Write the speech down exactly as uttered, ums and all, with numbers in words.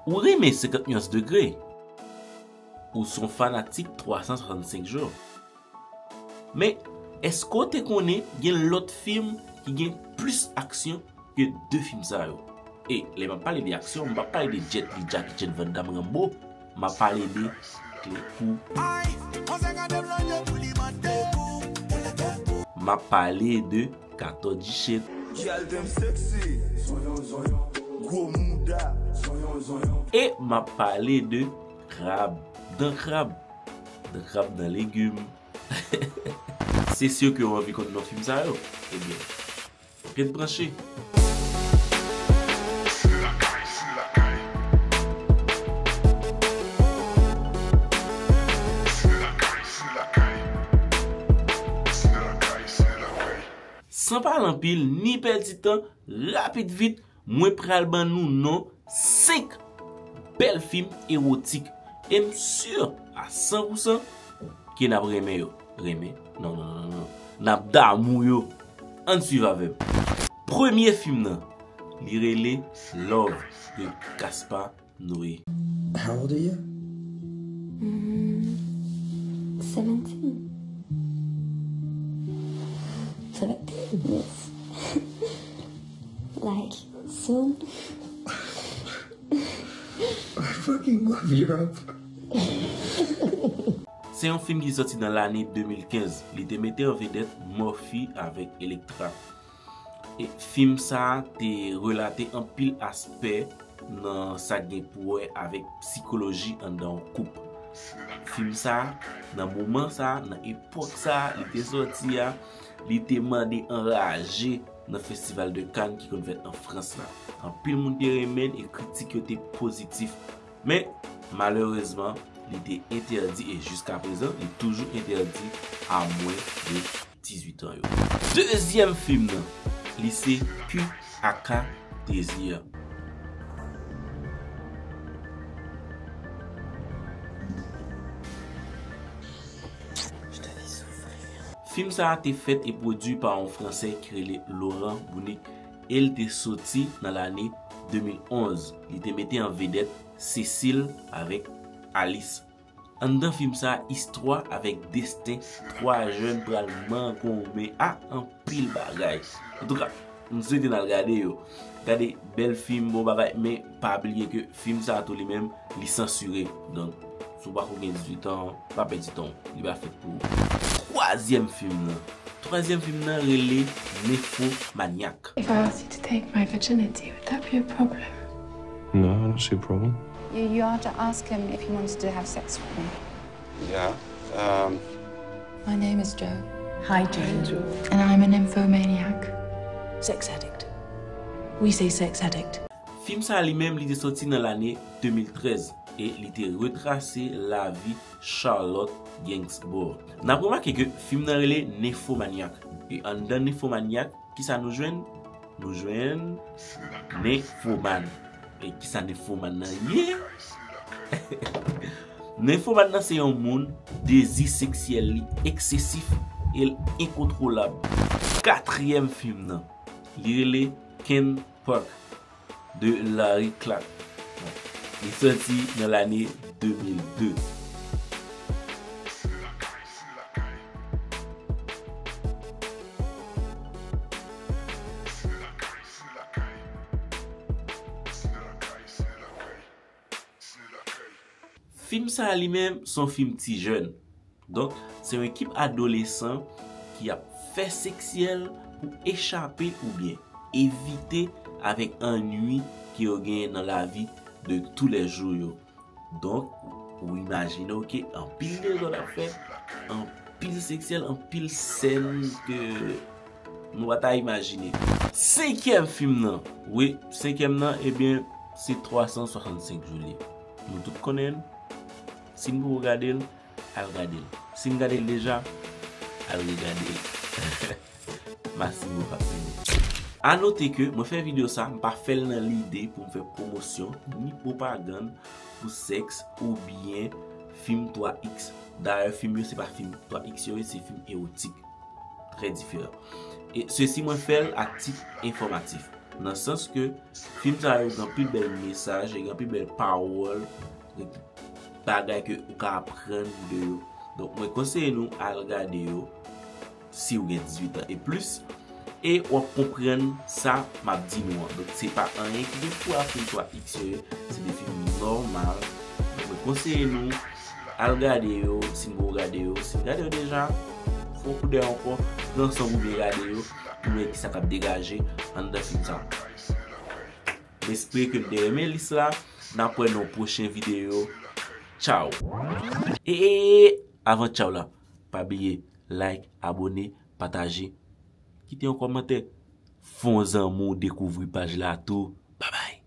Ou renmen senkant Nuances de Grey? Ou se yon fanatik twa san swasannsenk jou? Men, èske w te konnen gen lòt fim ki gen plis aksyon ke de fim sa yo? E lè m ap pale de aksyon, m p ap pale de Jet Li, Jackie Chan, Van Damme, Rambo. M ap pale de Kle Kou. M ap pale de Kato G Shit. E m ap pale de Krab dan Krab. Dan Krab dan Legim. Se si ke w anvi konn non fim sa yo. Ebyen, ret branche. San pale anpil, ni pèdi tan, rapid vit, mwen pral ban nou non senk bèl fim ewotik. E m si a san pou san ke n ap renmen yo. Renmen? Non, non, non, non. N ap damou yo. Ann swiv avè m. Premye fim nan, li rele Love de Gaspar Noé. How old are you? Mm, seventeen. Seventeen, yes. Like, soon. I fucking love Europe. Se yon fim ki sòti nan lane de mil kenz. Li te mete an vedèt Murphy avèk Elektra. E fim sa a te relate anpil aspè nan sa k gen pou wè avèk sikoloji anndan yon koup. Fim sa a, nan moman sa a, nan epòk sa a, li te sòti a, li te mande anraje nan Festival de Cannes ki konn fèt an Frans la. Anpil moun te renmen l e kritik yo te pozitif. Men, malerezman, li te entèdi e jiskaprezan, li toujou entèdi a mwens de dizuit an yo. Dezyèm fim nan, li se Cul aka Désir. Fim sa a te fèt e pwodui pa yon Fransè ki rele Laurent Bounic e l te soti nan lane de mil onz. Li te mete an vedèt Cécile avèk Alice. Anndan fim sa a, istwa avèk desten twa jèn pral mangonmen a anpil bagay. Antouka, m swete n al gade yo. Gade bèl fim, bon bagay, men pa bliye ke fim sa a tou li menm, li sansire. Donk, si w pako gen dizuit an, pa pèdi tan w. Li pa fèt pou ou. Twazyèm fim nan. Twazyèm fim nan rele Nymphomaniac. If I asked you to take my virginity, would that be a problem? No, I don't see a problem. You, you are to ask him if he wanted to have sex with me. Yeah. Um, My name is Joe. Hi, Joe. And I'm a nymphomaniac. Sex addict. We say sex addict. Fim sa a li menm li te soti nan lane de mil trèz e li te retrase lavi Charlotte Gainsbourg. N ap remake ke fim nan rele Nymphomaniac. E anndan Nymphomaniac, kisa nou jwenn? Nou jwenn nenfomàn. E kisa nenfomàn nan ye? Nenfomàn nan se yon moun, dezi seksyèl li eksesif e l enkontwolab. Katriyèm fim nan, li rele Ken Park de Larry Clark. Li sòti nan lane de mil de. Fim sa a li menm se yon fim ti jèn. Donk, se yon ekip adolesan ki ap fè seksyèl pou echape oubyen evite avèk annwi ke yo genyen nan lavi de toulèjou yo. Donk, ou imajine w ke anpil dezòd ap fèt, anpil seksyèl, anpil sèn ke nou pa ta imajine. Senkyèm fim nan, wi, senkyèm nan, ebyen, se twa san swasannsenk jou li. Nou tout konnen l. Si n poko gade l, al gade l. Si n gade l deja, al regade l. Massimo Papini. A note ke mwen fè videyo sa, m pa fè l nan lide pou m fè pwomosyon ni pwopagann pou sèks oubyen fim twa iks. Dayè, fim yo se pa fim twa iks yo ye, se fim ewotik. Trè diferan. E sesi mwen fè l a tit enfòmatif. Nan sans ke fim sa yo gen anpil bèl mesaj, gen anpil bèl pawòl, gen bagay ke ou ka aprann de yo. Donk, mwen konseye nou al gade yo si w gen dizuit an e plis, e w ap konprann sa m ap di nou an. Donk, se pa anyen ki gen pou a fim twa X yo ye, se de fim nòmal. Donk, mwen konseye nou al gade yo, si n poko gade yo. Si n gade yo deja, fè yon koudèy ankò, pran san w pou byen gade yo, pou wè kisa k ap degaje anndan fim sa. M espere ke n te renmen lis la. N ap wè nan yon pwochen videyo. Tchaw! E, e, e, avan tchaw la, pa bliye like, abone, pataje, kite yon kòmantè. Fè yon zanmi w dekouvri paj la tou. Babay!